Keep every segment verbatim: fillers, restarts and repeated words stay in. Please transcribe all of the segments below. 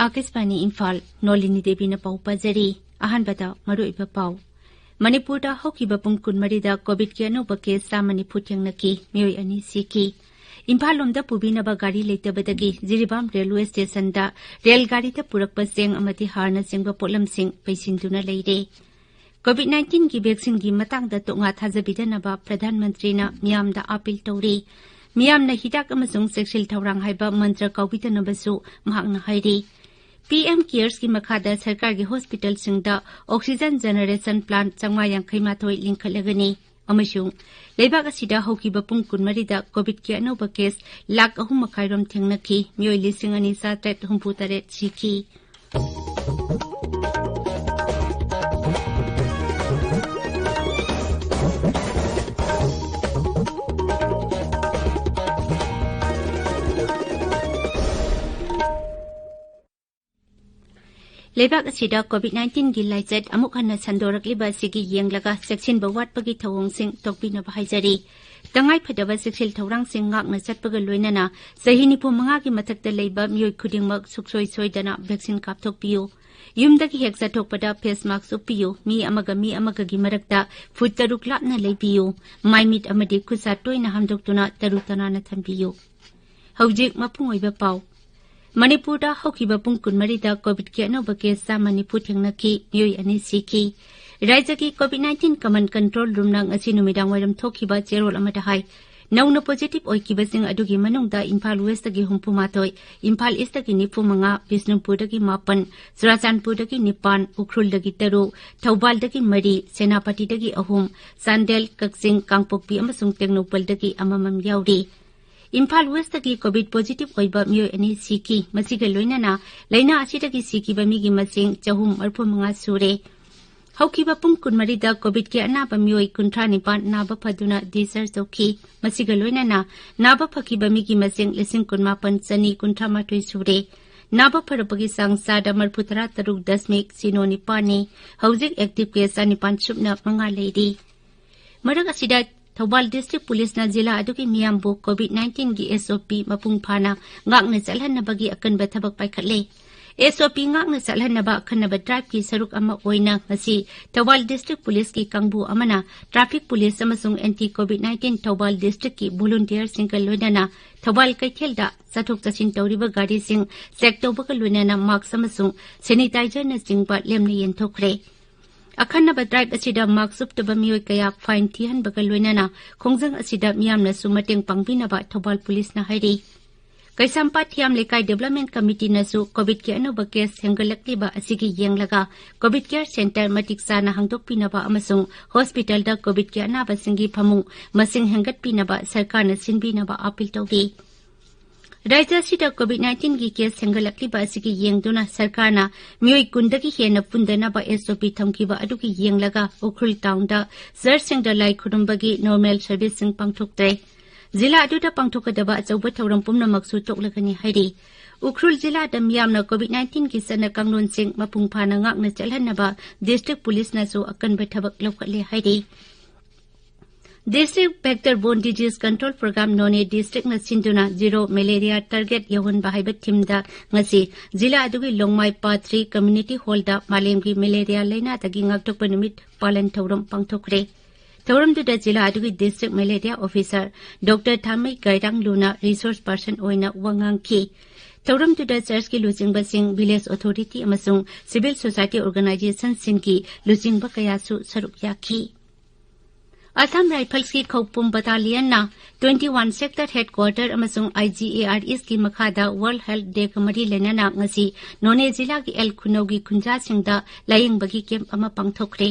ꯑꯥꯀꯥꯁꯕꯥꯅꯤ ꯏꯝꯐꯥꯜ, ꯅꯣꯂꯤꯅꯤ ꯗꯦꯕꯤꯅ ꯄꯥꯎ ꯄꯥꯖꯔꯤ꯫ ꯑꯍꯥꯟꯕꯗ ꯃꯔꯨꯑꯣꯏꯕ ꯄꯥꯎ꯫ ꯃꯅꯤꯄꯨꯔꯗ ꯍꯧꯈꯤꯕ ꯄꯨꯡ ꯀꯨꯟꯃꯔꯤꯗ ꯀꯣꯚꯤꯗꯀꯤ ꯑꯅꯧꯕ ꯀꯦꯁ ꯆꯥꯝꯃ ꯅꯤꯐꯨ ꯊꯦꯡꯅꯈꯤ, ꯃꯤꯑꯣꯏ ꯑꯅꯤ ꯁꯤꯈꯤ꯫ ꯏꯝꯐꯥꯜ ꯂꯣꯝꯗ ꯄꯨꯕꯤꯅꯕ ꯒꯥꯔꯤ ꯂꯩꯇꯕꯗꯒꯤ ꯖꯤꯔꯤꯕꯥꯝ ꯔꯦꯜꯋꯦ ꯁ꯭ꯇꯦꯁꯟꯗ ꯔꯦꯜ ꯒꯥꯔꯤꯗ ꯄꯨꯔꯛꯄ ꯆꯦꯡ ꯑꯃꯗꯤ ꯍꯥꯔꯅꯆꯤꯡꯕ ꯄꯣꯠꯂꯝꯁꯤꯡ ꯄꯩꯁꯤꯟꯗꯨꯅ ꯂꯩꯔꯦ꯫ ꯀꯣꯚꯤꯗ ꯅꯥꯏꯟꯇꯤꯟꯒꯤ ꯚꯦꯛꯁꯤꯟꯒꯤ ꯃꯇꯥꯡꯗ ꯇꯣꯉꯥ ꯊꯥꯖꯕꯤꯗꯅꯕ ꯄ꯭ꯔꯙꯥꯟ ꯃꯟꯇ꯭ꯔꯤꯅ ꯃꯤꯌꯥꯝꯗ ꯑꯥꯄꯤꯜ ꯇꯧꯔꯤ꯫ ꯃꯤꯌꯥꯝꯅ ꯍꯤꯗꯥꯛ ꯑꯃꯁꯨꯡ ꯆꯦꯛꯁꯤꯜ ꯊꯧꯔꯥꯡ ꯍꯥꯏꯕ ꯃꯟꯇ꯭ꯔ ꯀꯥꯎꯕꯤꯗꯅꯕꯁꯨ ꯃꯍꯥꯛꯅ ꯍꯥꯏꯔꯤ꯫ ꯄꯤ ꯑꯦꯝ ꯀꯦꯌꯔꯁꯀꯤ ꯃꯈꯥꯗ ꯁꯔꯀꯥꯔꯒꯤ ꯍꯣꯁꯄꯤꯇꯥꯜꯁꯤꯡꯗ ꯑꯣꯛꯁꯤꯖꯟ ꯖꯦꯅꯦꯔꯦꯁꯟ ꯄ꯭ꯂꯥꯟꯠ ꯆꯥꯝꯃꯉꯥ ꯌꯥꯡꯈꯩ ꯃꯥꯊꯣꯏ ꯂꯤꯡꯈꯠꯂꯒꯅꯤ꯫ ꯑꯃꯁꯨꯡ ꯂꯩꯕꯥꯛ ꯑꯁꯤꯗ ꯍꯧꯈꯤꯕ ꯄꯨꯡ ꯀꯨꯟꯃꯔꯤꯗ ꯀꯣꯚꯤꯗꯀꯤ ꯑꯅꯧꯕ ꯀꯦꯁ ꯂꯥꯈ ꯑꯍꯨꯝ ꯃꯈꯥꯏꯔꯣꯝ ꯊꯦꯡꯅꯈꯤ, ꯃꯤꯑꯣꯏ ꯂꯤꯁꯤꯡ ꯑꯅꯤ ꯆꯥꯇ꯭ꯔꯦꯠ ꯍꯨꯝꯐꯨ ꯇꯔꯦꯠ ꯁꯤꯈꯤ꯫ ꯂꯩꯕꯥꯛ ꯑꯁꯤꯗ ꯀꯣꯚꯤꯗ ꯅꯥꯏꯟꯇꯤꯟꯒꯤ ꯂꯥꯏꯆꯠ ꯑꯃꯨꯛ ꯍꯟꯅ ꯁꯟꯗꯣꯔꯛꯂꯤꯕ ꯑꯁꯤꯒꯤ ꯌꯦꯡꯂꯒ ꯆꯦꯛꯁꯤꯟꯕ ꯋꯥꯠꯄꯒꯤ ꯊꯧꯑꯣꯡꯁꯤꯡ ꯇꯧꯕꯤꯅꯕ ꯍꯥꯏꯖꯔꯤ꯫ ꯇꯉꯥꯏꯐꯗꯕ ꯆꯦꯛꯁꯤꯜ ꯊꯧꯔꯥꯡꯁꯤꯡ ꯉꯥꯛꯅ ꯆꯠꯄꯒ ꯂꯣꯏꯅꯅ ꯆꯍꯤ ꯅꯤꯐꯨ ꯃꯉꯥꯒꯤ ꯃꯊꯛꯇ ꯂꯩꯕ ꯃꯤꯑꯣꯏ ꯈꯨꯗꯤꯡꯃꯛ ꯁꯨꯡꯁꯣꯏ ꯁꯣꯏꯗꯅ ꯚꯦꯛꯁꯤꯟ ꯀꯥꯞꯊꯣꯛꯄꯤꯌꯨ꯫ ꯌꯨꯝꯗꯒꯤ ꯍꯦꯛ ꯆꯠꯊꯣꯛꯄꯗ ꯐꯦꯁ ꯃꯥꯛꯁ ꯎꯞꯄꯤꯌꯨ꯫ ꯃꯤ ꯑꯃꯒ ꯃꯤ ꯑꯃꯒꯒꯤ ꯃꯔꯛꯇ ꯐꯨꯠ ꯇꯔꯨꯛ ꯂꯥꯞꯅ ꯂꯩꯕꯤꯌꯨ꯫ ꯃꯥꯏꯃꯤꯠ ꯑꯃꯗꯤ ꯈꯨꯠꯁꯥ ꯇꯣꯏꯅ ꯍꯥꯝꯗꯣꯛꯇꯨꯅ ꯇꯔꯨ ꯇꯅꯥꯟꯅ ꯊꯝꯕꯤꯌꯨ꯫ ꯍꯧꯖꯤꯛ ꯃꯄꯨꯡ ꯑꯣꯏꯕ ꯄꯥꯎ꯫ ꯃꯅꯤꯄꯨꯔꯗ ꯍꯧꯈꯤꯕ ꯄꯨꯡ ꯀꯨꯟꯃꯔꯤꯗ ꯀꯣꯚꯤꯗꯀꯤ ꯑꯅꯧꯕ ꯀꯦꯁ ꯆꯥꯝꯃ ꯅꯤꯐꯨ ꯊꯦꯡꯅꯈꯤ, ꯃꯤꯑꯣꯏ ꯑꯅꯤ ꯁꯤꯈꯤ꯫ ꯔꯥꯏꯖ꯭ꯌꯒꯤ ꯀꯣꯚꯤꯗ ꯅꯥꯏꯟꯇꯤꯟ ꯀꯃꯟ ꯀꯟꯇ꯭ꯔꯣꯜ ꯔꯨꯝꯅ ꯉꯁꯤ ꯅꯨꯃꯤꯗꯥꯡ ꯋꯥꯏꯔꯝ ꯊꯣꯛꯈꯤꯕ ꯆꯦꯔꯣꯜ ꯑꯃꯗ ꯍꯥꯏ, ꯅꯧꯅ ꯄꯣꯖꯤꯇꯤꯚ ꯑꯣꯏꯈꯤꯕꯁꯤꯡ ꯑꯗꯨꯒꯤ ꯃꯅꯨꯡꯗ ꯏꯝꯐꯥꯜ ꯋꯦꯁꯇꯒꯤ ꯍꯨꯝꯐꯨ ꯃꯥꯊꯣꯏ, ꯏꯝꯐꯥꯜ ꯏꯁꯇꯒꯤ ꯅꯤꯐꯨ ꯃꯉꯥ, ꯕꯤꯁꯅꯨꯄꯨꯔꯗꯒꯤ ꯃꯥꯄꯟ, ꯆꯨꯔꯥꯆꯥꯟꯄꯨꯔꯗꯒꯤ ꯅꯤꯄꯥꯟ, ꯎꯈ꯭ꯔꯨꯜꯗꯒꯤ ꯇꯔꯨꯛ, ꯊꯧꯕꯥꯜꯗꯒꯤ ꯃꯔꯤ, ꯁꯦꯅꯥꯄꯇꯤꯗꯒꯤ ꯑꯍꯨꯝ, ꯆꯥꯟꯗꯦꯜ, ꯀꯛꯆꯤꯡ, ꯀꯥꯡꯄꯣꯛꯄꯤ ꯑꯃꯁꯨꯡ ꯇꯦꯡꯅꯧꯄꯜꯗꯒꯤ ꯑꯃꯃꯝ ꯌꯥꯎꯔꯤ꯫ ꯏꯝꯐꯥꯜ ꯋꯦꯁꯇꯒꯤ ꯀꯣꯚꯤꯗ ꯄꯣꯖꯤꯇꯤꯚ ꯑꯣꯏꯕ ꯃꯤꯑꯣꯏ ꯑꯅꯤ ꯁꯤꯈꯤ꯫ ꯃꯁꯤꯒ ꯂꯣꯏꯅꯅ ꯂꯥꯏꯅꯥ ꯑꯁꯤꯗꯒꯤ ꯁꯤꯈꯤꯕ ꯃꯤꯒꯤ ꯃꯁꯤꯡ ꯆꯍꯨꯝ ꯃꯔꯤꯐꯨ ꯃꯉꯥ ꯁꯨꯔꯦ꯫ ꯍꯧꯈꯤꯕ ꯄꯨꯡ ꯀꯨꯟꯃꯔꯤꯗ ꯀꯣꯚꯤꯗꯀꯤ ꯑꯅꯥꯕ ꯃꯤꯑꯣꯏ ꯀꯨꯟꯊ꯭ꯔꯥ ꯅꯤꯄꯥꯟ ꯅꯥꯕ ꯐꯗꯨꯅ ꯗꯤꯁꯆꯥꯔꯖ ꯇꯧꯈꯤ꯫ ꯃꯁꯤꯒ ꯂꯣꯏꯅꯅ ꯅꯥꯕ ꯐꯈꯤꯕ ꯃꯤꯒꯤ ꯃꯁꯤꯡ ꯂꯤꯁꯤꯡ ꯀꯨꯟꯃꯥꯄꯟ ꯆꯅꯤ ꯀꯨꯟꯊ꯭ꯔꯥ ꯃꯥꯊꯣꯏ ꯁꯨꯔꯦ꯫ ꯅꯥꯕ ꯐꯔꯛꯄꯒꯤ ꯆꯥꯡ ꯆꯥꯗ ꯃꯔꯤꯐꯨ ꯇꯔꯥ ꯇꯔꯨꯛ ꯗꯁꯃꯤꯛ ꯁꯤꯅꯣ ꯅꯤꯄꯥꯟꯅꯤ꯫ ꯍꯧꯖꯤꯛ active case ꯆꯅꯤꯄꯥꯟ ꯁꯨꯞꯅ ꯃꯉꯥ ꯂꯩꯔꯤ꯫ ꯃꯔꯛ ꯑꯁꯤꯗ, ꯊꯧꯕꯥꯜ District Policeꯅ ꯖꯤꯂꯥ ꯑꯗꯨꯒꯤ ꯃꯤꯌꯥꯝꯕꯨ COVID nineteenꯒꯤ SOP ꯃꯄꯨꯡ ꯐꯥꯅ ꯉꯥꯛꯅ ꯆꯠꯍꯟꯅꯕꯒꯤ ꯑꯀꯟꯕ ꯊꯕꯛ ꯄꯥꯏꯈꯠꯂꯦ꯫ SOP ꯉꯥꯛꯅ ꯆꯠꯍꯟꯅꯕ ꯑꯈꯟꯅꯕ driveꯀꯤ ꯁꯔꯨꯛ ꯑꯃ ꯑꯣꯏꯅ ꯉꯁꯤ ꯊꯧꯕꯥꯜ District Policeꯀꯤ ꯀꯥꯡꯕꯨ ꯑꯃꯅ traffic police ꯑꯃꯁꯨꯡ anti COVID nineteen ꯊꯧꯕꯥꯜ districtꯀꯤ volunteerꯁꯤꯡꯒ ꯂꯣꯏꯅꯅ ꯊꯧꯕꯥꯜ ꯀꯩꯊꯦꯜꯗ ꯆꯠꯊꯣꯛ ꯆꯠꯁꯤꯟ ꯇꯧꯔꯤꯕ ꯒꯥꯔꯤꯁꯤꯡ check ꯇꯧꯕꯒ ꯂꯣꯏꯅꯅ mask ꯑꯃꯁꯨꯡ sanitizerꯅꯆꯤꯡꯕ ꯂꯦꯝꯅ ꯌꯦꯟꯊꯣꯛꯈ꯭ꯔꯦ꯫ ꯑꯈꯟꯅꯕ drive ꯑꯁꯤꯗ mask ꯎꯞꯇꯕ ꯃꯤꯑꯣꯏ ꯀꯌꯥ fine ꯊꯤꯍꯟꯕꯒ ꯂꯣꯏꯅꯅ ꯈꯣꯡꯖꯪ ꯑꯁꯤꯗ ꯃꯤꯌꯥꯝꯅꯁꯨ ꯃꯇꯦꯡ ꯄꯥꯡꯕꯤꯅꯕ ꯊꯧꯕꯥꯜ policeꯅ ꯍꯥꯏꯔꯤ꯫ ꯀꯩꯁꯥꯝꯄꯥꯠ ꯊꯤꯌꯥꯝ ꯂꯩꯀꯥꯏ development committeeꯅꯁꯨ COVIDꯀꯤ ꯑꯅꯧꯕ case ꯍꯦꯟꯒꯠꯂꯛꯂꯤꯕ ꯑꯁꯤꯒꯤ ꯌꯦꯡꯂꯒ COVID care centre ꯃꯇꯤꯛ ꯆꯥꯅ ꯍꯥꯡꯗꯣꯛꯄꯤꯅꯕ ꯑꯃꯁꯨꯡ hospitalꯗ COVIDꯀꯤ ꯑꯅꯥꯕꯁꯤꯡꯒꯤ ꯐꯃꯨꯡ ꯃꯁꯤꯡ ꯍꯦꯟꯒꯠꯄꯤꯅꯕ ꯁꯔꯀꯥꯔꯅ ꯁꯤꯟꯕꯤꯅꯕ appeal ꯇꯧꯔꯤ꯫ ꯔꯥꯖ꯭ꯌ ꯑꯁꯤꯗ COVID nineteenꯒꯤ case ꯍꯦꯟꯒꯠꯂꯛꯂꯤꯕ ꯑꯁꯤꯒꯤ ꯌꯦꯡꯗꯨꯅ ꯁꯔꯀꯥꯔꯅ ꯃꯤꯑꯣꯏ ꯀꯨꯟꯗꯒꯤ ꯍꯦꯟꯅ ꯄꯨꯟꯗꯅꯕ SOP ꯊꯝꯈꯤꯕ ꯑꯗꯨꯒꯤ ꯌꯦꯡꯂꯒ ꯎꯈ꯭ꯔꯨꯜ townꯗ churchꯁꯤꯡꯗ ꯂꯥꯏ ꯈꯨꯔꯨꯝꯕꯒꯤ normal serviceꯁꯤꯡ ꯄꯥꯡꯊꯣꯛꯇ꯭ꯔꯦ꯫ ꯖꯤꯂꯥ ꯑꯗꯨꯗ ꯄꯥꯡꯊꯣꯛꯀꯗꯕ ꯑꯆꯧꯕ ꯊꯧꯔꯝ ꯄꯨꯝꯅꯃꯛꯁꯨ ꯇꯣꯛꯂꯒꯅꯤ ꯍꯥꯏꯔꯤ꯫ ꯎꯈ꯭ꯔꯨꯜ ꯖꯤꯂꯥꯗ ꯃꯤꯌꯥꯝꯅ COVID nineteenꯒꯤ ꯆꯠꯅ ꯀꯥꯡꯂꯣꯟꯁꯤꯡ ꯃꯄꯨꯡ ꯐꯥꯅ ꯉꯥꯛꯅ ꯆꯠꯍꯟꯅꯕ District Policeꯅꯁꯨ ꯑꯀꯟꯕ ꯊꯕꯛ ꯂꯧꯈꯠꯂꯦ ꯍꯥꯏꯔꯤ꯫ District Vector Borne Disease Control Program Noney Districtꯅ ꯁꯤꯟꯗꯨꯅ Zero Malaria Target ꯌꯧꯍꯟꯕ ꯍꯥꯏꯕ themeꯗ ꯉꯁꯤ ꯖꯤꯂꯥ ꯑꯗꯨꯒꯤ ꯂꯣꯡꯃꯥꯏ ꯄꯥꯊ꯭ꯔꯤ Community Hallꯗ ꯃꯥꯂꯦꯝꯒꯤ ꯃꯦꯂꯦꯔꯤꯌꯥ ꯂꯩꯅꯥꯗꯒꯤ ꯉꯥꯛꯊꯣꯛꯄ ꯅꯨꯃꯤꯠ ꯄꯥꯂꯟ ꯊꯧꯔꯝ ꯄꯥꯡꯊꯣꯛꯈ꯭ꯔꯦ꯫ ꯊꯧꯔꯝꯗꯨꯗ ꯖꯤꯂꯥ ꯑꯗꯨꯒꯤ District Malaria Officer Doctor ꯊꯥꯃꯩ ꯒꯥꯏꯔꯥꯡꯂꯨꯅ resource person ꯑꯣꯏꯅ ꯋꯥ ꯉꯥꯡꯈꯤ꯫ ꯊꯧꯔꯝꯗꯨꯗ churchꯀꯤ ꯂꯨꯆꯤꯡꯕꯁꯤꯡ, village authority ꯑꯃꯁꯨꯡ civil society organizationꯁꯤꯡꯒꯤ ꯂꯨꯆꯤꯡꯕ ꯀꯌꯥꯁꯨ ꯁꯔꯨꯛ ꯌꯥꯈꯤ꯫ Assam Riflesꯀꯤ ꯈꯧꯄꯨꯝ battalionꯅ twenty one sector headquarter ꯑꯃꯁꯨꯡ IGARESꯀꯤ ꯃꯈꯥꯗ World Health Dayꯒ ꯃꯔꯤ ꯂꯩꯅꯅ ꯉꯁꯤ ꯅꯣꯅꯦ ꯖꯤꯂꯥꯒꯤ ꯑꯦꯜ ꯈꯨꯅꯧꯒꯤ ꯈꯨꯟꯖꯥꯁꯤꯡꯗ ꯂꯥꯌꯦꯡꯕꯒꯤ camp ꯑꯃ ꯄꯥꯡꯊꯣꯛꯈ꯭ꯔꯦ꯫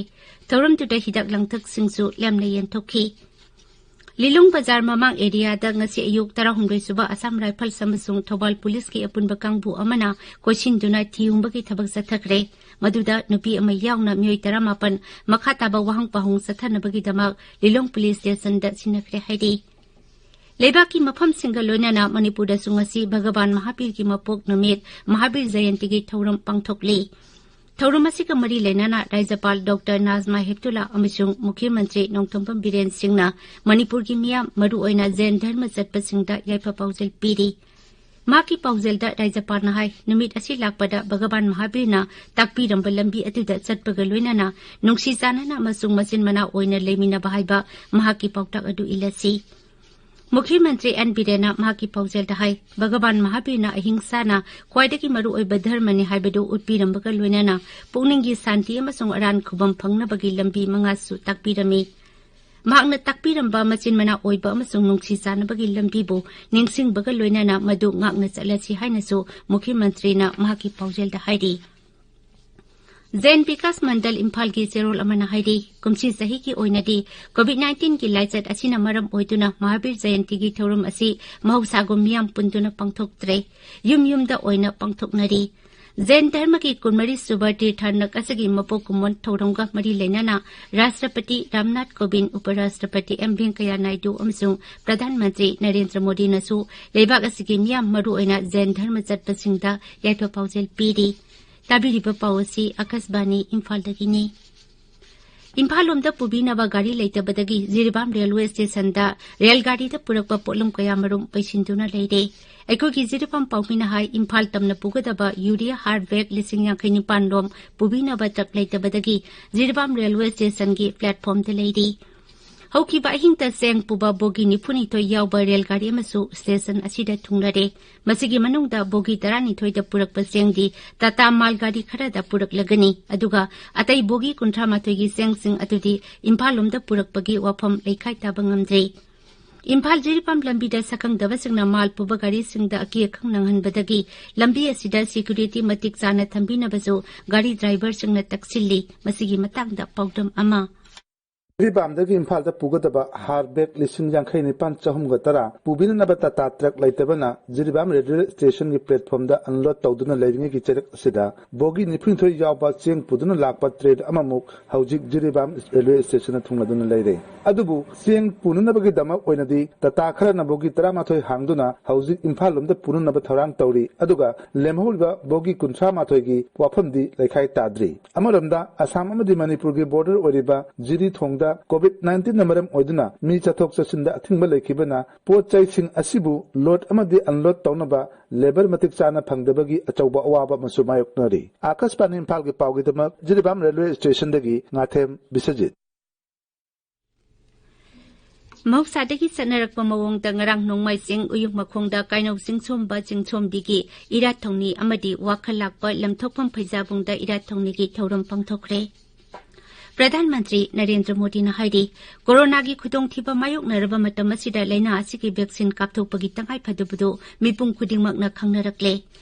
ꯊꯧꯔꯝꯗꯨꯗ ꯍꯤꯗꯥꯛ ꯂꯥꯡꯊꯛꯁꯤꯡꯁꯨ ꯂꯦꯝꯅ ꯌꯦꯟꯊꯣꯛꯈꯤ꯫ ꯂꯤꯂꯣꯡ ꯕꯖꯥꯔ ꯃꯃꯥꯡ areaꯗ ꯉꯁꯤ ꯑꯌꯨꯛ ꯇꯔꯥꯍꯨꯝꯗꯣꯏ ꯁꯨꯕ Assam Rifles ꯑꯃꯁꯨꯡ ꯊꯧꯕꯥꯜ policeꯀꯤ ꯑꯄꯨꯟꯕ ꯀꯥꯡꯕꯨ ꯑꯃꯅ ꯀꯣꯏꯁꯤꯟꯗꯨꯅ ꯊꯤꯍꯨꯝꯕꯒꯤ ꯊꯕꯛ ꯆꯠꯊꯈ꯭ꯔꯦ꯫ ꯃꯗꯨꯗ ꯅꯨꯄꯤ ꯑꯃ ꯌꯥꯎꯅ ꯃꯤꯑꯣꯏ ꯇꯔꯥꯃꯥꯄꯟ ꯃꯈꯥ ꯇꯥꯕ ꯋꯥꯍꯪ ꯄꯥꯎꯍꯪ ꯆꯠꯊꯅꯕꯒꯤꯗꯃꯛ ꯂꯤꯂꯣꯡ police stationꯗ ꯁꯤꯟꯅꯈ꯭ꯔꯦ ꯍꯥꯏꯔꯤ꯫ ꯂꯩꯕꯥꯛꯀꯤ ꯃꯐꯝꯁꯤꯡꯒ ꯂꯣꯏꯅꯅ ꯃꯅꯤꯄꯨꯔꯗꯁꯨ ꯉꯁꯤ ꯚꯒꯕꯥꯟ ꯃꯍꯥꯕꯤꯔꯒꯤ ꯃꯄꯣꯛ ꯅꯨꯃꯤꯠ, ꯃꯍꯥꯕꯤꯔ ꯖꯌꯟꯇꯤꯒꯤ ꯊꯧꯔꯝ ꯄꯥꯡꯊꯣꯛꯂꯤ꯫ ꯊꯧꯔꯝ ꯑꯁꯤꯒ ꯃꯔꯤ ꯂꯩꯅꯅ ꯔꯥꯖ꯭ꯌꯄꯥꯜ ꯗꯣꯛꯇꯔ ꯅꯥꯖꯃꯥ ꯍꯦꯞꯇꯨꯂꯥ ꯑꯃꯁꯨꯡ ꯃꯨꯈ꯭ꯌ ꯃꯟꯇ꯭ꯔꯤ ꯅꯣꯡꯊꯣꯝꯕꯝ ꯕꯤꯔꯦꯟ ꯁꯤꯡꯅ ꯃꯅꯤꯄꯨꯔꯒꯤ ꯃꯤꯌꯥꯝ, ꯃꯔꯨꯑꯣꯏꯅ ꯖꯦꯟ ꯙꯔꯃ ꯆꯠꯄꯁꯤꯡꯗ ꯌꯥꯏꯐ ꯄꯥꯎꯖꯦꯜ ꯄꯤꯔꯤ꯫ ꯃꯍꯥꯛꯀꯤ ꯄꯥꯎꯖꯦꯜꯗ ꯔꯥꯖ꯭ꯌꯄꯥꯜꯅ ꯍꯥꯏ, ꯅꯨꯃꯤꯠ ꯑꯁꯤ ꯂꯥꯛꯄꯗ ꯚꯒꯕꯥꯟ ꯃꯍꯥꯕꯤꯔꯅ ꯇꯥꯛꯄꯤꯔꯝꯕ ꯂꯝꯕꯤ ꯑꯗꯨꯗ ꯆꯠꯄꯒ ꯂꯣꯏꯅꯅ ꯅꯨꯡꯁꯤ ꯆꯥꯟꯅꯅ ꯑꯃꯁꯨꯡ ꯃꯆꯤꯟ ꯃꯅꯥꯎ ꯑꯣꯏꯅ ꯂꯩꯃꯤꯟꯅꯕ ꯍꯥꯏꯕ ꯃꯍꯥꯛꯀꯤ ꯄꯥꯎꯇꯥꯛ ꯑꯗꯨ ꯏꯜꯂꯁꯤ꯫ ꯃꯨꯈ꯭ꯌ ꯃꯟꯇ꯭ꯔꯤ ꯑꯦꯟ ꯕꯤꯔꯦꯟꯅ ꯃꯍꯥꯛꯀꯤ ꯄꯥꯎꯖꯦꯜꯗ ꯍꯥꯏ, ꯚꯒꯕꯥꯟ ꯃꯍꯥꯕꯤꯔꯅ ꯑꯍꯤꯡꯁꯥꯅ ꯈ꯭ꯋꯥꯏꯗꯒꯤ ꯃꯔꯨꯑꯣꯏꯕ ꯙꯔꯃꯅꯤ ꯍꯥꯏꯕꯗꯨ ꯎꯠꯄꯤꯔꯝꯕꯒ ꯂꯣꯏꯅꯅ ꯄꯨꯛꯅꯤꯡꯒꯤ ꯁꯥꯟꯇꯤ ꯑꯃꯁꯨꯡ ꯑꯔꯥꯟ ꯈꯨꯕꯝ ꯐꯪꯅꯕꯒꯤ ꯂꯝꯕꯤ ꯃꯉꯥꯁꯨ ꯇꯥꯛꯄꯤꯔꯝꯃꯤ꯫ ꯃꯍꯥꯛꯅ ꯇꯥꯛꯄꯤꯔꯝꯕ ꯃꯆꯤꯟ ꯃꯅꯥꯎ ꯑꯣꯏꯕ ꯑꯃꯁꯨꯡ ꯅꯨꯡꯁꯤ ꯆꯥꯟꯅꯕꯒꯤ ꯂꯝꯕꯤꯕꯨ ꯅꯤꯡꯁꯤꯡꯕꯒ ꯂꯣꯏꯅꯅ ꯃꯗꯨ ꯉꯥꯛꯅ ꯆꯠꯂꯁꯤ ꯍꯥꯏꯅꯁꯨ ꯃꯨꯈ꯭ꯌ ꯃꯟꯇ꯭ꯔꯤꯅ ꯃꯍꯥꯛꯀꯤ ꯄꯥꯎꯖꯦꯜꯗ ꯍꯥꯏꯔꯤ꯫ ꯖꯦꯟ ꯕꯤꯀꯥꯁ ꯃꯟꯗꯜ ꯏꯝꯐꯥꯜꯒꯤ ꯆꯦꯔꯣꯜ ꯑꯃꯅ ꯍꯥꯏꯔꯤ, ꯀꯨꯝꯁꯤ ꯆꯍꯤꯒꯤ ꯑꯣꯏꯅꯗꯤ ꯀꯣꯚꯤꯗ ꯅꯥꯏꯟꯇꯤꯟꯒꯤ ꯂꯥꯏꯆꯠ ꯑꯁꯤꯅ ꯃꯔꯝ ꯑꯣꯏꯗꯨꯅ ꯃꯍꯥꯕꯤꯔ ꯖꯌꯟꯇꯤꯒꯤ ꯊꯧꯔꯝ ꯑꯁꯤ ꯃꯍꯧꯁꯥꯒꯨꯝ ꯃꯤꯌꯥꯝ ꯄꯨꯟꯗꯨꯅ ꯄꯥꯡꯊꯣꯛꯇ꯭ꯔꯦ꯫ ꯌꯨꯝ ꯌꯨꯝꯗ ꯑꯣꯏꯅ ꯄꯥꯡꯊꯣꯛꯅꯔꯤ꯫ ꯖꯦꯟ ꯙꯔꯃꯒꯤ ꯀꯨꯟꯃꯔꯤ ꯁꯨꯕ ꯇꯤꯔꯊꯥꯅꯛ ꯑꯁꯤꯒꯤ ꯃꯄꯣꯛ ꯀꯨꯝꯑꯣꯟ ꯊꯧꯔꯝꯒ ꯃꯔꯤ ꯂꯩꯅꯅ ꯔꯥꯁꯇ꯭ꯔꯄꯇꯤ ꯔꯥꯝꯅꯥꯊ ꯀꯣꯕꯤꯟꯗ, ꯎꯄꯔꯥꯁꯇ꯭ꯔꯄꯇꯤ ꯑꯦꯝ ꯚꯦꯡꯀꯌꯥ ꯅꯥꯏꯗꯨ ꯑꯃꯁꯨꯡ ꯄ꯭ꯔꯙꯥꯟ ꯃꯟꯇ꯭ꯔꯤ ꯅꯔꯦꯟꯗ꯭ꯔ ꯃꯣꯗꯤꯅꯁꯨ ꯂꯩꯕꯥꯛ ꯑꯁꯤꯒꯤ ꯃꯤꯌꯥꯝ, ꯃꯔꯨꯑꯣꯏꯅ ꯖꯦꯟ ꯙꯔꯃ ꯆꯠꯄꯁꯤꯡꯗ ꯌꯥꯏꯐ ꯄꯥꯎꯖꯦꯜ ꯄꯤꯔꯤ꯫ ꯇꯥꯕꯤꯔꯤꯕ ꯄꯥꯎ ꯑꯁꯤ ꯑꯀꯥꯁꯕꯥꯅꯤ ꯏꯝꯐꯥꯜꯗꯒꯤꯅꯤ꯫ ꯏꯝꯐꯥꯜ ꯂꯣꯝꯗ ꯄꯨꯕꯤꯅꯕ ꯒꯥꯔꯤ ꯂꯩꯇꯕꯗꯒꯤ ꯖꯤꯔꯤꯕꯥꯝ ꯔꯦꯜꯋꯦ ꯁ꯭ꯇꯦꯁꯟꯗ ꯔꯦꯜ ꯒꯥꯔꯤꯗ ꯄꯨꯔꯛꯄ ꯄꯣꯠꯂꯨꯝ ꯀꯌꯥꯃꯔꯨꯝ ꯄꯩꯁꯤꯟꯗꯨꯅ ꯂꯩꯔꯦ꯫ ꯑꯩꯈꯣꯏꯒꯤ ꯖꯤꯔꯤꯕꯥꯝ ꯄꯥꯎꯃꯤꯅ ꯍꯥꯏ, ꯏꯝꯐꯥꯜ ꯇꯝꯅ ꯄꯨꯒꯗꯕ ꯌꯨꯔꯤꯌꯥ ꯍꯥꯔꯠ ꯕꯦꯒ ꯂꯤꯁꯤꯡ ꯌꯥꯡꯈꯩ ꯅꯤꯄꯥꯟ ꯂꯣꯝ ꯄꯨꯕꯤꯅꯕ ꯇ꯭ꯔꯛ ꯂꯩꯇꯕꯗꯒꯤ ꯖꯤꯔꯤꯕꯥꯝ ꯔꯦꯜꯋꯦ ꯁ꯭ꯇꯦꯁꯟꯒꯤ ꯄ꯭ꯂꯦꯠꯐꯣꯝꯗ ꯂꯩꯔꯤ꯫ ꯍꯧꯈꯤꯕ ꯑꯍꯤꯡꯗ ꯆꯦꯡ ꯄꯨꯕ ꯕꯣꯒꯤ ꯅꯤꯐꯨꯅꯤꯊꯣꯏ ꯌꯥꯎꯕ ꯔꯦꯜ ꯒꯥꯔꯤ ꯑꯃꯁꯨ ꯁ꯭ꯇꯦꯁꯟ ꯑꯁꯤꯗ ꯊꯨꯡꯂꯔꯦ꯫ ꯃꯁꯤꯒꯤ ꯃꯅꯨꯡꯗ ꯕꯣꯒꯤ ꯇꯔꯥꯅꯤꯊꯣꯏꯗ ꯄꯨꯔꯛꯄ ꯆꯦꯡꯗꯤ ꯇꯥꯇꯥ ꯃꯥꯜ ꯒꯥꯔꯤ ꯈꯔꯗ ꯄꯨꯔꯛꯂꯒꯅꯤ, ꯑꯗꯨꯒ ꯑꯇꯩ ꯕꯣꯒꯤ ꯀꯨꯟꯊ꯭ꯔꯥ ꯃꯥꯊꯣꯏꯒꯤ ꯆꯦꯡꯁꯤꯡ ꯑꯗꯨꯗꯤ ꯏꯝꯐꯥꯜ ꯂꯣꯝꯗ ꯄꯨꯔꯛꯄꯒꯤ ꯋꯥꯐꯝ ꯂꯩꯈꯥꯏ ꯇꯥꯕ ꯉꯝꯗ꯭ꯔꯤ꯫ ꯏꯝꯐꯥꯜ ꯖꯤꯔꯤꯕꯥꯝ ꯂꯝꯕꯤꯗ ꯁꯛꯈꯪꯗꯕꯁꯤꯡꯅ ꯃꯥꯜ ꯄꯨꯕ ꯒꯥꯔꯤꯁꯤꯡꯗ ꯑꯀꯤ ꯑꯈꯪ ꯅꯪꯍꯟꯕꯗꯒꯤ ꯂꯝꯕꯤ ꯑꯁꯤꯗ ꯁꯦꯀ꯭ꯌꯨꯔꯤꯇꯤ ꯃꯇꯤꯛ ꯆꯥꯅ ꯊꯝꯕꯤꯅꯕꯁꯨ ꯒꯥꯔꯤ ꯗ꯭ꯔꯥꯏꯚꯔꯁꯤꯡꯅ ꯇꯛꯁꯤꯜꯂꯤ꯫ ꯃꯁꯤꯒꯤ ꯃꯇꯥꯡꯗ ꯄꯥꯎꯗꯝ ꯑꯃ꯫ ꯖꯤꯔꯤꯕꯥꯝꯗꯒꯤ ꯏꯝꯐꯥꯜꯗ ꯄꯨꯒꯗꯕ ꯍꯥꯔ ꯕꯦꯒ ꯂꯤꯁꯤꯡ ꯌꯥꯡꯈꯩ ꯅꯤꯄꯥꯟ ꯆꯍꯨꯝꯒ ꯇꯔꯥ ꯄꯨꯕꯤꯅꯅꯕ ꯇꯥꯇꯥ ꯇ꯭ꯔꯛ ꯂꯩꯇꯕꯅ ꯖꯤꯔꯤꯕꯥꯝ ꯔꯦꯜꯋꯦ ꯁ꯭ꯇꯦꯁꯟꯒꯤ ꯄ꯭ꯂꯦꯠꯐꯣꯝꯗ ꯑꯟꯂꯣꯗ ꯇꯧꯗꯨꯅ ꯂꯩꯔꯤꯉꯩꯒꯤ ꯆꯩꯔꯛ ꯑꯁꯤꯗ ꯕꯣꯒꯤ ꯅꯤꯐꯨꯅꯤꯊꯣꯏ ꯌꯥꯎꯕ ꯆꯦꯡ ꯄꯨꯗꯨꯅ ꯂꯥꯛꯄ ꯇ꯭ꯔꯦꯟ ꯑꯃꯃꯨꯛ ꯍꯧꯖꯤꯛ ꯖꯤꯔꯤꯕꯥꯝ ꯔꯦꯜꯋꯦ ꯁ꯭ꯇꯦꯁꯟꯗ ꯊꯨꯡꯂꯗꯨꯅ ꯂꯩꯔꯦ꯫ ꯑꯗꯨꯕꯨ ꯆꯦꯡ ꯄꯨꯅꯅꯕꯒꯤꯗꯃꯛ ꯑꯣꯏꯅꯗꯤ ꯇꯥꯇꯥ ꯈꯔꯅ ꯕꯣꯒꯤ ꯇꯔꯥꯃꯥꯊꯣꯏ ꯍꯥꯡꯗꯨꯅ ꯍꯧꯖꯤꯛ ꯏꯝꯐꯥꯜ ꯂꯣꯝꯗ ꯄꯨꯅꯅꯕ ꯊꯧꯔꯥꯡ ꯇꯧꯔꯤ꯫ ꯑꯗꯨꯒ ꯂꯦꯝꯍꯧꯔꯤꯕ ꯕꯣꯒꯤ ꯀꯨꯟꯊ꯭ꯔꯥ ꯃꯥꯊꯣꯏꯒꯤ ꯋꯥꯐꯝꯗꯤ ꯂꯩꯈꯥꯏ ꯇꯥꯗ꯭ꯔꯤ꯫ ꯑꯃꯔꯣꯝꯗ ꯑꯁꯥꯝ ꯑꯃꯗꯤ ꯃꯅꯤꯄꯨꯔꯒꯤ ꯕꯣꯔꯗꯔ ꯑꯣꯏꯔꯤꯕ ꯖꯤꯔꯤꯊꯣꯡꯗ ꯀꯣꯚꯤꯗ ꯅꯥꯏꯟꯇꯤꯟꯅ ꯃꯔꯝ ꯑꯣꯏꯗꯨꯅ ꯃꯤ ꯆꯠꯊꯣꯛ ꯆꯠꯁꯤꯟꯗ ꯑꯊꯤꯡꯕ ꯂꯩꯈꯤꯕꯅ ꯄꯣꯠ ꯆꯩꯁꯤꯡ ꯑꯁꯤꯕꯨ ꯂꯣꯗ ꯑꯃꯗꯤ ꯑꯟꯂꯣꯗ ꯇꯧꯅꯕ ꯂꯦꯕꯔ ꯃꯇꯤꯛ ꯆꯥꯅ ꯐꯪꯗꯕꯒꯤ ꯑꯆꯧꯕ ꯑꯋꯥꯕ ꯑꯃꯁꯨ ꯃꯥꯌꯣꯛꯅꯔꯤ꯫ ꯑꯥꯀꯥꯁꯕꯥꯅꯤ ꯏꯝꯐꯥꯜꯒꯤ ꯄꯥꯎꯒꯤꯗꯃꯛ ꯖꯤꯔꯤꯕꯥꯝ ꯔꯦꯜꯋꯦ ꯁ꯭ꯇꯦꯁꯟꯗꯒꯤ ꯉꯥꯊꯦꯝ ꯕꯤꯁ꯭ꯋꯖꯤꯠ꯫ ꯃꯍꯧꯁꯥꯗꯒꯤ ꯆꯠꯅꯔꯛꯄ ꯃꯑꯣꯡꯗ ꯉꯔꯥꯡ ꯅꯣꯡꯃꯥꯏꯖꯤꯡ ꯎꯌꯨꯡ ꯃꯈꯣꯡꯗ ꯀꯥꯏꯅꯧ ꯆꯤꯡꯁꯣꯝꯕ ꯆꯤꯡꯁꯣꯝꯕꯤꯒꯤ ꯏꯔꯥꯠ ꯊꯧꯅꯤ ꯑꯃꯗꯤ ꯋꯥꯈꯜ ꯂꯥꯛꯄ ꯂꯝꯊꯣꯛꯐꯝ ꯐꯩꯖꯥꯕꯨꯡꯗ ꯏꯔꯥꯠ ꯊꯧꯅꯤꯒꯤ ꯊꯧꯔꯝ ꯄꯥꯡꯊꯣꯛꯈ꯭ꯔꯦ꯫ ꯄ꯭ꯔꯙꯥꯟ ꯃꯟꯇ꯭ꯔꯤ ꯅꯔꯦꯟꯗ꯭ꯔ ꯃꯣꯗꯤꯅ ꯍꯥꯏꯔꯤ, ꯀꯣꯔꯣꯅꯥꯒꯤ ꯈꯨꯗꯣꯡꯊꯤꯕ ꯃꯥꯌꯣꯛꯅꯔꯕ ꯃꯇꯝ ꯑꯁꯤꯗ ꯂꯥꯏꯅꯥ ꯑꯁꯤꯒꯤ ꯚꯦꯛꯁꯤꯟ ꯀꯥꯞꯊꯣꯛꯄꯒꯤ ꯇꯉꯥꯏꯐꯗꯕꯗꯨ ꯃꯤꯄꯨꯝ ꯈꯨꯗꯤꯡꯃꯛꯅ ꯈꯪꯅꯔꯛꯂꯦ꯫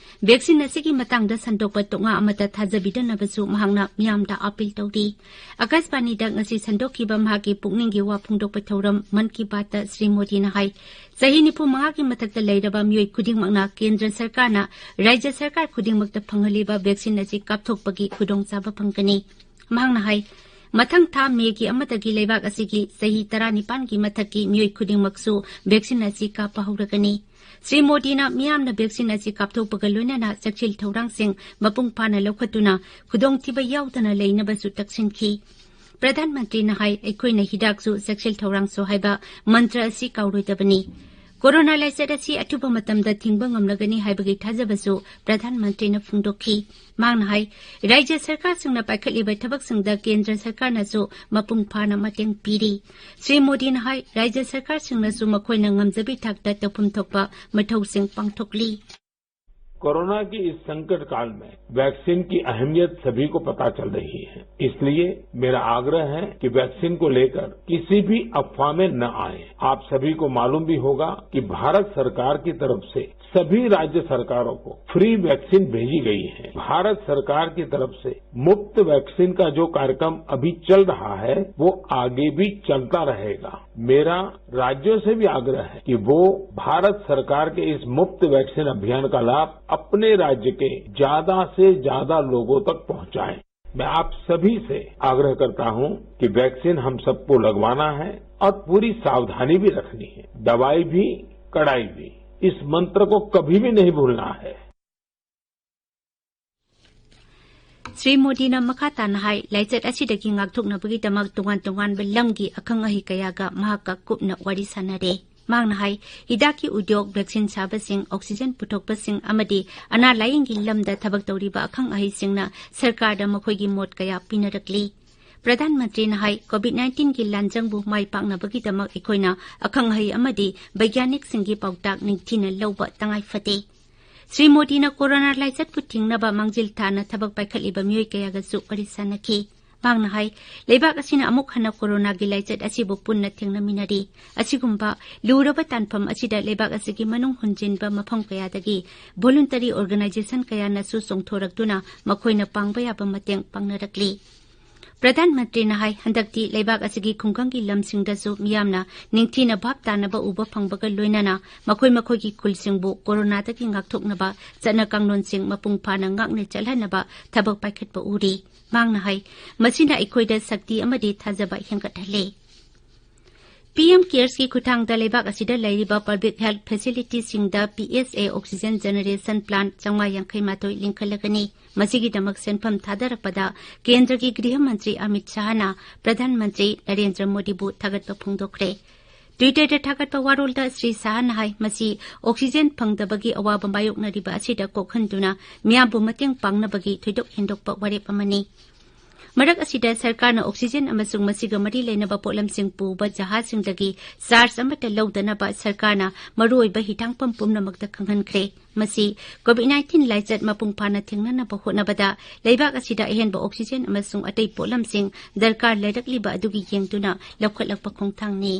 ꯚꯦꯛꯁꯤꯟ ꯑꯁꯤꯒꯤ ꯃꯇꯥꯡꯗ ꯁꯟꯗꯣꯛꯄ ꯇꯣꯉꯥ ꯑꯃꯠꯇ ꯊꯥꯖꯕꯤꯗꯅꯕꯁꯨ ꯃꯍꯥꯛꯅ ꯃꯤꯌꯥꯝꯗ ꯑꯥꯄꯤꯜ ꯇꯧꯔꯤ꯫ ꯑꯀꯥꯁꯕꯥꯅꯤꯗ ꯉꯁꯤ ꯁꯟꯗꯣꯛꯈꯤꯕ ꯃꯍꯥꯛꯀꯤ ꯄꯨꯛꯅꯤꯡꯒꯤ ꯋꯥ ꯐꯣꯡꯗꯣꯛꯄ ꯊꯧꯔꯝ ꯃꯟ ꯀꯤ ꯕꯥꯠꯇ ꯁ꯭ꯔꯤ ꯃꯣꯗꯤꯅ ꯍꯥꯏ, ꯆꯍꯤ ꯅꯤꯐꯨ ꯃꯉꯥꯒꯤ ꯃꯊꯛꯇ ꯂꯩꯔꯕ ꯃꯤꯑꯣꯏ ꯈꯨꯗꯤꯡꯃꯛꯅ ꯀꯦꯟꯗ꯭ꯔ ꯁꯔꯀꯥꯔꯅ ꯔꯥꯖ꯭ꯌ ꯁꯔꯀꯥꯔ ꯈꯨꯗꯤꯡꯃꯛꯇ ꯐꯪꯍꯜꯂꯤꯕ ꯚꯦꯛꯁꯤꯟ ꯑꯁꯤ ꯀꯥꯞꯊꯣꯛꯄꯒꯤ ꯈꯨꯗꯣꯡꯆꯥꯕ ꯐꯪꯒꯅꯤ꯫ ꯃꯍꯥꯛꯅ ꯍꯥꯏ, ꯃꯊꯪ ꯊꯥ ꯃꯦꯒꯤ ꯑꯃꯗꯒꯤ ꯂꯩꯕꯥꯛ ꯑꯁꯤꯒꯤ ꯆꯍꯤ ꯇꯔꯥꯅꯤꯄꯥꯟꯒꯤ ꯃꯊꯛꯀꯤ ꯃꯤꯑꯣꯏ ꯈꯨꯗꯤꯡꯃꯛꯁꯨ ꯚꯦꯛꯁꯤꯟ ꯑꯁꯤ ꯀꯥꯞꯄ ꯍꯧꯔꯒꯅꯤ꯫ ꯁ꯭ꯔꯤ ꯃꯣꯗꯤꯅ ꯃꯤꯌꯥꯝꯅ ꯚꯦꯛꯁꯤꯟ ꯑꯁꯤ ꯀꯥꯞꯊꯣꯛꯄꯒ ꯂꯣꯏꯅꯅ ꯆꯦꯛꯁꯤꯜ ꯊꯧꯔꯥꯡꯁꯤꯡ ꯃꯄꯨꯡ ꯐꯥꯅ ꯂꯧꯈꯠꯇꯨꯅ ꯈꯨꯗꯣꯡꯊꯤꯕ ꯌꯥꯎꯗꯅ ꯂꯩꯅꯕꯁꯨ ꯇꯛꯁꯤꯟꯈꯤ꯫ ꯄ꯭ꯔꯙꯥꯟ ꯃꯟꯇ꯭ꯔꯤꯅ ꯍꯥꯏ, ꯑꯩꯈꯣꯏꯅ ꯍꯤꯗꯥꯛꯁꯨ ꯆꯦꯛꯁꯤꯜ ꯊꯧꯔꯥꯡꯁꯨ ꯍꯥꯏꯕ ꯃꯟꯇ꯭ꯔ ꯑꯁꯤ ꯀꯥꯎꯔꯣꯏꯗꯕꯅꯤ꯫ ꯀꯣꯔꯣꯅꯥ ꯂꯥꯏꯆꯠ ꯑꯁꯤ ꯑꯊꯨꯕ ꯃꯇꯝꯗ ꯊꯤꯡꯕ ꯉꯝꯂꯒꯅꯤ ꯍꯥꯏꯕꯒꯤ ꯊꯥꯖꯕꯁꯨ ꯄ꯭ꯔꯙꯥꯟ ꯃꯟꯇ꯭ꯔꯤꯅ ꯐꯣꯡꯗꯣꯛꯈꯤ꯫ ꯃꯍꯥꯛꯅ ꯍꯥꯏ, ꯔꯥꯖ꯭ꯌ ꯁꯔꯀꯥꯔꯁꯤꯡꯅ ꯄꯥꯏꯈꯠꯂꯤꯕ ꯊꯕꯛꯁꯤꯡꯗ ꯀꯦꯟꯗ꯭ꯔ ꯁꯔꯀꯥꯔꯅꯁꯨ ꯃꯄꯨꯡ ꯐꯥꯅ ꯃꯇꯦꯡ ꯄꯤꯔꯤ꯫ ꯁ꯭ꯔꯤ ꯃꯣꯗꯤꯅ ꯍꯥꯏ, ꯔꯥꯖ꯭ꯌ ꯁꯔꯀꯥꯔꯁꯤꯡꯅꯁꯨ ꯃꯈꯣꯏꯅ ꯉꯝꯖꯕꯤ ꯊꯥꯛꯇ ꯇꯧꯐꯝ ꯊꯣꯛꯄ ꯃꯊꯧꯁꯤꯡ ꯄꯥꯡꯊꯣꯛꯂꯤ꯫ कोरोना के इस संकट काल में वैक्सीन की अहमियत सभी को पता चल रही है, इसलिए मेरा आग्रह है कि वैक्सीन को लेकर किसी भी अफवाह में न आए। आप सभी को मालूम भी होगा कि भारत सरकार की तरफ से सभी राज्य सरकारों को फ्री वैक्सीन भेजी गई है। भारत सरकार की तरफ से मुफ्त वैक्सीन का जो कार्यक्रम अभी चल रहा है, वो आगे भी चलता रहेगा। मेरा राज्यों से भी आग्रह है कि वो भारत सरकार के इस मुफ्त वैक्सीन अभियान का लाभ अपने राज्य के ज्यादा से ज्यादा लोगों तक पहुंचाएं। मैं आप सभी से आग्रह करता हूं कि वैक्सीन हम सबको लगवाना है और पूरी सावधानी भी रखनी है। दवाई भी, कड़ाई भी, इस मंत्र को कभी भी नहीं भूलना है। Shri Modi na makha tana hai, laichat asida ki ngakthuk na bagi damak tungan tungan belam gi akhang ahi kaya ga mahaka kup na wari sana de. Mang na hai, hidaki udyog, vaccine saba sing, oxygen puthok pa sing amadi, ana laying gi lam da thabak tauri ba akhang ahi sing na, sarkar da makhoi gi mot kaya pina rakli. Pradhan Mantri na hai, COVID nineteen ki lanjang bu mai pak na bagi damak ikoi na, akhang ahi amadi, bagyanik sing gi pautak ning tina lau ba tangai fate. Shri Modi na corona laichat pu thing na ba mangjil tha na thabak paikhat iba mioi kaya ga su wari sana ki. Mang na hai, leibak asina amuk hana corona gi laichat asi bu pun na thing na minari. Asi gumba, lura ba tanpam asida leibak asi gi manung hunjin ba mapang kaya dagi, voluntary organization kaya na su song thorak duna, makhoi na pang baya ba mateng pang na rakli. Pradhan Mantri na hai, handak ti leibak asigi khungkang ki lam sing da su miyam na, ningthi na bhap ta na ba uba phang ba ga loina na, makhoi makhoi ki kul sing bu, corona ta ki ngak thok na ba, zat na kang non sing mapung pa na ngak ne chalha na ba, thabak paikhat ba uri. Mang na hai, masina ikoi da sakti amadi thaza ba hiang ka thale. P M Cares ki khuthang da leibak asida lairiba public health facility sing da P S A oxygen generation plant changma yangkhai matoi lingkhalagani. Masigi damak senpham thadarak pada Kendra ki Griha Mantri Amit Shah na Pradhan Mantri Narendra Modi bu thagat pa phungdokre. Twitter da thagat pa warul da Shri Shah na hai masi oxygen phang da bagi awa bambayok na riba asida kokhan duna miyam bu mateng pang na bagi thuidok hindok pa warep amani. ꯃꯔꯛ ꯑꯁꯤꯗ ꯁꯔꯀꯥꯔꯅ oxygen ꯑꯃꯁꯨꯡ ꯃꯁꯤꯒ ꯃꯔꯤ ꯂꯩꯅꯕ ꯄꯣꯠꯂꯝꯁꯤꯡ ꯄꯨꯕ ꯖꯍꯥꯖꯁꯤꯡꯗꯒꯤ charge ꯑꯃꯠꯇ ꯂꯧꯗꯅꯕ ꯁꯔꯀꯥꯔꯅ ꯃꯔꯨꯑꯣꯏꯕ ꯍꯤꯊꯥꯡꯐꯝ ꯄꯨꯝꯅꯃꯛꯇ ꯈꯪꯍꯟꯈ꯭ꯔꯦ꯫ ꯃꯁꯤ COVID nineteen ꯂꯥꯏꯆꯠ ꯃꯄꯨꯡ ꯐꯥꯅ ꯊꯤꯡꯅꯅꯕ ꯍꯣꯠꯅꯕꯗ ꯂꯩꯕꯥꯛ ꯑꯁꯤꯗ ꯑꯍꯦꯟꯕ oxygen ꯑꯃꯁꯨꯡ ꯑꯇꯩ ꯄꯣꯠꯂꯝꯁꯤꯡ ꯗꯔꯀꯥꯔ ꯂꯩꯔꯛꯂꯤꯕ ꯑꯗꯨꯒꯤ ꯌꯦꯡꯗꯨꯅ ꯂꯧꯈꯠꯂꯛꯄ ꯈꯣꯡꯊꯥꯡꯅꯤ꯫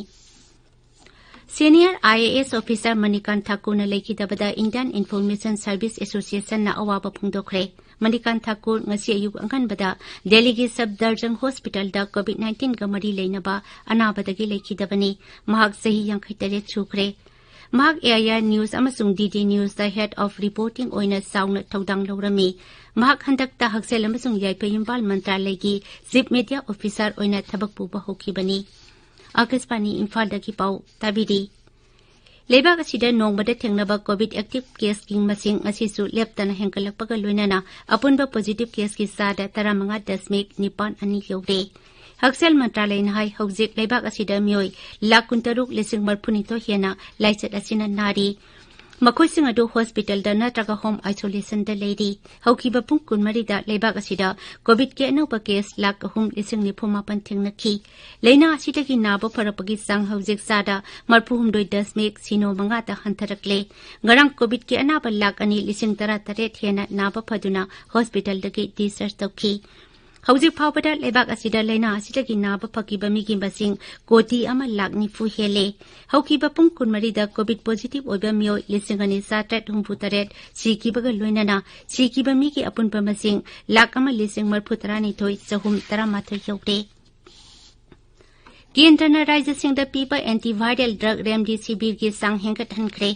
Senior IAS officer ꯃꯅꯤꯀꯥꯟ ꯊꯥꯀꯨꯔꯅ ꯂꯩꯈꯤꯗꯕꯗ Indian Information Service Associationꯅ ꯑꯋꯥꯕ ꯐꯣꯡꯗꯣꯛꯈ꯭ꯔꯦ꯫ ꯃꯅꯤꯀꯥꯟ ꯊꯥꯀꯨꯔ ꯉꯁꯤ ꯑꯌꯨꯛ ꯑꯉꯟꯕꯗ ꯗꯦꯜꯂꯤꯒꯤ ꯁꯐꯗꯔꯖꯪ ꯍꯣꯁꯄꯤꯇꯥꯜꯗ COVID nineteenꯒ ꯃꯔꯤ ꯂꯩꯅꯕ ꯑꯅꯥꯕꯗꯒꯤ ꯂꯩꯈꯤꯗꯕꯅꯤ꯫ ꯃꯍꯥꯛ ꯆꯍꯤ ꯌꯥꯡꯈꯩ ꯇꯔꯦꯠ ꯁꯨꯈ꯭ꯔꯦ꯫ ꯃꯍꯥꯛ AIR News ꯑꯃꯁꯨꯡ DD Newsꯇ Head of Reporting ꯑꯣꯏꯅ ꯆꯥꯎꯅ ꯊꯧꯗꯥꯡ ꯂꯧꯔꯝꯃꯤ꯫ ꯃꯍꯥꯛ ꯍꯟꯗꯛꯇ ꯍꯛꯁꯦꯜ ꯑꯃꯁꯨꯡ ꯌꯥꯏꯐ ꯌꯨꯝꯕꯥꯜ ꯃꯟꯇ꯭ꯔꯥꯂꯌꯒꯤ Chief Media Officer ꯑꯣꯏꯅ ꯊꯕꯛ ꯄꯨꯕ ꯍꯧꯈꯤꯕꯅꯤ꯫ ꯑꯀꯥꯁꯕꯥꯅꯤ ꯏꯝꯐꯥꯜꯗꯒꯤ ꯄꯥꯎ ꯇꯥꯕꯤꯔꯤ꯫ ꯂꯩꯕꯥꯛ ꯑꯁꯤꯗ ꯅꯣꯡꯃꯗ ꯊꯦꯡꯅꯕ COVID active caseꯀꯤ ꯃꯁꯤꯡ ꯉꯁꯤꯁꯨ ꯂꯦꯞꯇꯅ ꯍꯦꯟꯒꯠꯂꯛꯄꯒ ꯂꯣꯏꯅꯅ ꯑꯄꯨꯟꯕ positive caseꯀꯤ ꯆꯥꯗ ꯇꯔꯥꯃꯉꯥ ꯗꯁꯃꯤꯛ ꯅꯤꯄꯥꯟ ꯑꯅꯤ ꯌꯧꯔꯦ꯫ ꯍꯛꯁꯦꯜ ꯃꯟꯇ꯭ꯔꯥꯂꯌꯅ ꯍꯥꯏ, ꯍꯧꯖꯤꯛ ꯂꯩꯕꯥꯛ ꯑꯁꯤꯗ ꯃꯤꯑꯣꯏ ꯂꯥꯈ ꯀꯨꯟꯇꯔꯨꯛ ꯂꯤꯁꯤꯡ ꯃꯔꯤꯐꯨꯅꯤꯊꯣꯏ ꯍꯦꯟꯅ ꯂꯥꯏꯆꯠ ꯑꯁꯤꯅ ꯅꯥꯔꯤ꯫ ꯃꯈꯣꯏꯁꯤꯡ ꯑꯗꯨ ꯍꯣꯁꯄꯤꯇꯥꯜꯗ ꯅꯠꯇ꯭ꯔꯒ home isolationꯗ ꯂꯩꯔꯤ꯫ ꯍꯧꯈꯤꯕ ꯄꯨꯡ ꯀꯨꯟꯃꯔꯤꯗ ꯂꯩꯕꯥꯛ ꯑꯁꯤꯗ COVIDꯀꯤ ꯑꯅꯧꯕ case ꯂꯥꯈ ꯑꯍꯨꯝ ꯂꯤꯁꯤꯡ ꯅꯤꯐꯨ ꯃꯥꯄꯟ ꯊꯦꯡꯅꯈꯤ꯫ ꯂꯥꯏꯅꯥ ꯑꯁꯤꯗꯒꯤ ꯅꯥꯕ ꯐꯔꯛꯄꯒꯤ ꯆꯥꯡ ꯍꯧꯖꯤꯛ ꯆꯥꯗ ꯃꯔꯤꯐꯨꯍꯨꯝꯗꯣꯏ ꯗꯁꯃꯤꯛ ꯁꯤꯅꯣ ꯃꯉꯥꯗ ꯍꯟꯊꯔꯛꯂꯦ꯫ ꯉꯔꯥꯡ COVIDꯀꯤ ꯑꯅꯥꯕ ꯂꯥꯈ ꯑꯅꯤ ꯂꯤꯁꯤꯡ ꯇꯔꯥꯇꯔꯦꯠ ꯍꯦꯟꯅ ꯅꯥꯕ ꯐꯗꯨꯅ ꯍꯣꯁꯄꯤꯇꯥꯜꯗꯒꯤ discharge ꯇꯧꯈꯤ꯫ ꯍꯧꯖꯤꯛ ꯐꯥꯎꯕꯗ ꯂꯩꯕꯥꯛ ꯑꯁꯤꯗ ꯂꯥꯏꯅꯥ ꯑꯁꯤꯗꯒꯤ ꯅꯥꯕ ꯐꯈꯤꯕ ꯃꯤꯒꯤ ꯃꯁꯤꯡ ꯀꯣꯇꯤ ꯑꯃ ꯂꯥꯈ ꯅꯤꯐꯨ ꯍꯦꯜꯂꯦ꯫ ꯍꯧꯈꯤꯕ ꯄꯨꯡ ꯀꯨꯟꯃꯔꯤꯗ COVID positive ꯑꯣꯏꯕ ꯃꯤꯑꯣꯏ ꯂꯤꯁꯤꯡ ꯑꯅꯤ ꯆꯥꯇ꯭ꯔꯦꯠ ꯍꯨꯝꯐꯨ ꯇꯔꯦꯠ ꯁꯤꯈꯤꯕꯒ ꯂꯣꯏꯅꯅ ꯁꯤꯈꯤꯕ ꯃꯤꯒꯤ ꯑꯄꯨꯟꯕ ꯃꯁꯤꯡ ꯂꯥꯈ ꯑꯃ ꯂꯤꯁꯤꯡ ꯃꯔꯤꯐꯨ ꯇꯔꯥꯅꯤꯊꯣꯏ ꯆꯍꯨꯝ ꯇꯔꯥꯃꯥꯊꯣꯏ ꯌꯧꯔꯦ꯫ ꯀꯦꯟꯗ꯭ꯔꯅ ꯔꯥꯖ꯭ꯌꯁꯤꯡꯗ ꯄꯤꯕ antiviral drug Remdesivirꯒꯤ ꯆꯥꯡ ꯍꯦꯟꯒꯠꯍꯟꯈ꯭ꯔꯦ꯫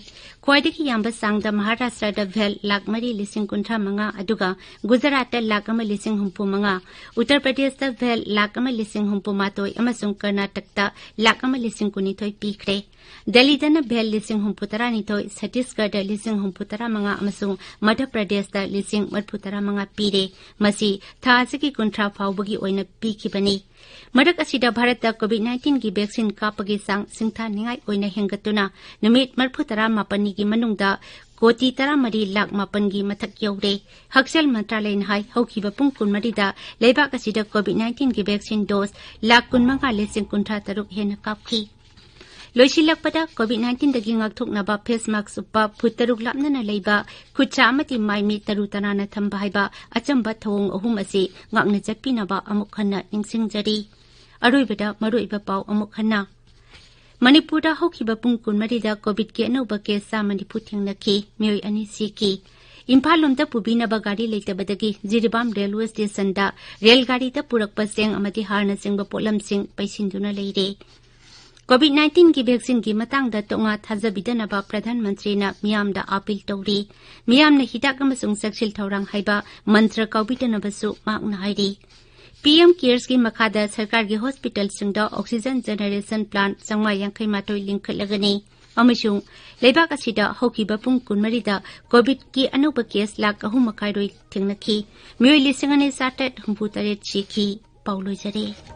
ꯈ꯭ꯋꯥꯏꯗꯒꯤ ꯌꯥꯝꯕ ꯆꯥꯡꯗ ꯃꯍꯥꯔꯥꯁꯇ꯭ꯔꯗ vial ꯂꯥꯈ ꯃꯔꯤ ꯂꯤꯁꯤꯡ ꯀꯨꯟꯊ꯭ꯔꯥ ꯃꯉꯥ, ꯑꯗꯨꯒ ꯒꯨꯖꯔꯥꯠꯇ ꯂꯥꯈ ꯑꯃ ꯂꯤꯁꯤꯡ ꯍꯨꯝꯐꯨ ꯃꯉꯥ, ꯎꯠꯇꯔ ꯄ꯭ꯔꯗꯦꯁꯇ vial ꯂꯥꯈ ꯑꯃ ꯂꯤꯁꯤꯡ ꯍꯨꯝꯐꯨ ꯃꯥꯊꯣꯏ ꯑꯃꯁꯨꯡ ꯀꯔꯅꯥꯇꯛꯇ ꯂꯥꯈ ꯑꯃ ꯂꯤꯁꯤꯡ ꯀꯨꯟꯅꯤꯊꯣꯏ ꯄꯤꯈ꯭ꯔꯦ꯫ ꯗꯦꯜꯂꯤꯗꯅ vial ꯂꯤꯁꯤꯡ ꯍꯨꯝꯐꯨ ꯇꯔꯥꯅꯤꯊꯣꯏ, ꯁꯠꯇꯤꯁꯒꯔꯗ ꯂꯤꯁꯤꯡ ꯍꯨꯝꯐꯨ ꯇꯔꯥ ꯃꯉꯥ ꯑꯃꯁꯨꯡ ꯃꯙ꯭ꯌ ꯄ꯭ꯔꯗꯦꯁꯇ ꯂꯤꯁꯤꯡ ꯃꯔꯤꯐꯨ ꯇꯔꯥ ꯃꯉꯥ ꯄꯤꯔꯦ꯫ ꯃꯁꯤ ꯊꯥ ꯑꯁꯤꯒꯤ ꯀꯨꯟꯊ꯭ꯔꯥ ꯐꯥꯎꯕꯒꯤ ꯑꯣꯏꯅ ꯄꯤꯈꯤꯕꯅꯤ꯫ ꯃꯔꯛ ꯑꯁꯤꯗ ꯚꯥꯔꯠꯇ COVID nineteen ꯒꯤ vaccine ꯀꯥꯞꯄꯒꯤ ꯆꯥꯡ ꯁꯤꯡꯊꯥꯅꯤꯡꯉꯥꯏ ꯑꯣꯏꯅ ꯍꯦꯟꯒꯠꯇꯨꯅ ꯅꯨꯃꯤꯠ ꯃꯔꯤꯐꯨ ꯇꯔꯥꯃꯥꯄꯟꯅꯤꯒꯤ ꯃꯅꯨꯡꯗ ꯀꯣꯇꯤ ꯇꯔꯥꯃꯔꯤ ꯂꯥꯈ ꯃꯥꯄꯟꯒꯤ ꯃꯊꯛ ꯌꯧꯔꯦ꯫ ꯍꯛꯁꯦꯜ ꯃꯟꯇ꯭ꯔꯥꯂꯌꯅ ꯍꯥꯏ, ꯍꯧꯈꯤꯕ ꯄꯨꯡ ꯀꯨꯟꯃꯔꯤꯗ ꯂꯩꯕꯥꯛ ꯑꯁꯤꯗ COVID nineteen ꯒꯤ vaccine dose ꯂꯥꯈ ꯀꯨꯟꯃꯉꯥ ꯂꯤꯁꯤꯡ ꯀꯨꯟꯊ꯭ꯔꯥ ꯇꯔꯨꯛ ꯍꯦꯟꯅ ꯀꯥꯞꯈꯤ꯫ ꯂꯣꯏꯁꯤꯜꯂꯛꯄꯗ, COVID nineteen ꯗꯒꯤ ꯉꯥꯛꯊꯣꯛꯅꯕ face mask ꯎꯞꯄ, ꯐꯨꯠ ꯇꯔꯨꯛ ꯂꯥꯞꯅꯅ ꯂꯩꯕ, ꯈꯨꯠꯁꯥ ꯑꯃꯗꯤ ꯃꯥꯏ ꯃꯤꯠ ꯇꯔꯨ ꯇꯅꯥꯟꯅ ꯊꯝꯕ ꯍꯥꯏꯕ ꯑꯆꯝꯕ ꯊꯧꯑꯣꯡ ꯑꯍꯨꯝ ꯑꯁꯤ ꯉꯥꯛꯅ ꯆꯠꯄꯤꯅꯕ ꯑꯃꯨꯛ ꯍꯟꯅ ꯅꯤꯡꯁꯤꯡꯖꯔꯤ꯫ ꯑꯔꯣꯏꯕꯗ ꯃꯔꯨꯑꯣꯏꯕ ꯄꯥꯎ ꯑꯃꯨꯛ ꯍꯟꯅ꯫ ꯃꯅꯤꯄꯨꯔꯗ ꯍꯧꯈꯤꯕ ꯄꯨꯡ ꯀꯨꯟꯃꯔꯤꯗ COVID ꯀꯤ ꯑꯅꯧꯕ case ꯆꯥꯝꯃ ꯅꯤꯐꯨ ꯊꯦꯡꯅꯈꯤ, ꯃꯤꯑꯣꯏ ꯑꯅꯤ ꯁꯤꯈꯤ꯫ ꯏꯝꯐꯥꯜ ꯂꯣꯝꯗ ꯄꯨꯕꯤꯅꯕ ꯒꯥꯔꯤ ꯂꯩꯇꯕꯗꯒꯤ ꯖꯤꯔꯤꯕꯥꯝ railway station ꯗ ꯔꯦꯜ ꯒꯥꯔꯤꯗ ꯄꯨꯔꯛꯄ ꯆꯦꯡ ꯑꯃꯗꯤ ꯍꯥꯔꯅꯆꯤꯡꯕ ꯄꯣꯠꯂꯝꯁꯤꯡ ꯄꯩꯁꯤꯟꯗꯨꯅ ꯂꯩꯔꯦ꯫ COVID nineteen ꯒꯤ vaccine ꯒꯤ ꯃꯇꯥꯡꯗ ꯇꯣꯉꯥꯟ ꯊꯥꯖꯕꯤꯗꯅꯕ ꯄ꯭ꯔꯙꯥꯟ ꯃꯟꯇ꯭ꯔꯤꯅ ꯃꯤꯌꯥꯝꯗ ꯑꯥꯄꯤꯜ ꯇꯧꯔꯤ꯫ ꯃꯤꯌꯥꯝꯅ ꯍꯤꯗꯥꯛ ꯑꯃꯁꯨꯡ ꯆꯦꯛꯁꯤꯜ ꯊꯧꯔꯥꯡ ꯍꯥꯏꯕ ꯃꯟꯇ꯭ꯔ ꯀꯥꯎꯕꯤꯗꯅꯕꯁꯨ ꯃꯍꯥꯛꯅ ꯍꯥꯏꯔꯤ꯫ PM CARES ꯀꯤ ꯃꯈꯥꯗ ꯁꯔꯀꯥꯔꯒꯤ hospital ꯁꯤꯡꯗ oxygen generation plant ꯆꯥꯝꯃꯉꯥ ꯌꯥꯡꯈꯩ ꯃꯥꯊꯣꯏ ꯂꯤꯡꯈꯠꯂꯒꯅꯤ꯫ ꯑꯃꯁꯨꯡ ꯂꯩꯕꯥꯛ ꯑꯁꯤꯗ ꯍꯧꯈꯤꯕ ꯄꯨꯡ ꯀꯨꯟꯃꯔꯤꯗ COVID ꯀꯤ ꯑꯅꯧꯕ case ꯂꯥꯈ ꯑꯍꯨꯝ ꯃꯈꯥꯏꯔꯣꯏ ꯊꯦꯡꯅꯈꯤ꯫ ꯃꯤꯑꯣꯏ ꯂꯤꯁꯤꯡ ꯑꯅꯤ ꯆꯥꯇ꯭ꯔꯦꯠ ꯍꯨꯝꯐꯨ ꯇꯔꯦꯠ ꯁꯤꯈꯤ꯫ ꯄꯥꯎ ꯂꯣꯏꯖꯔꯦ꯫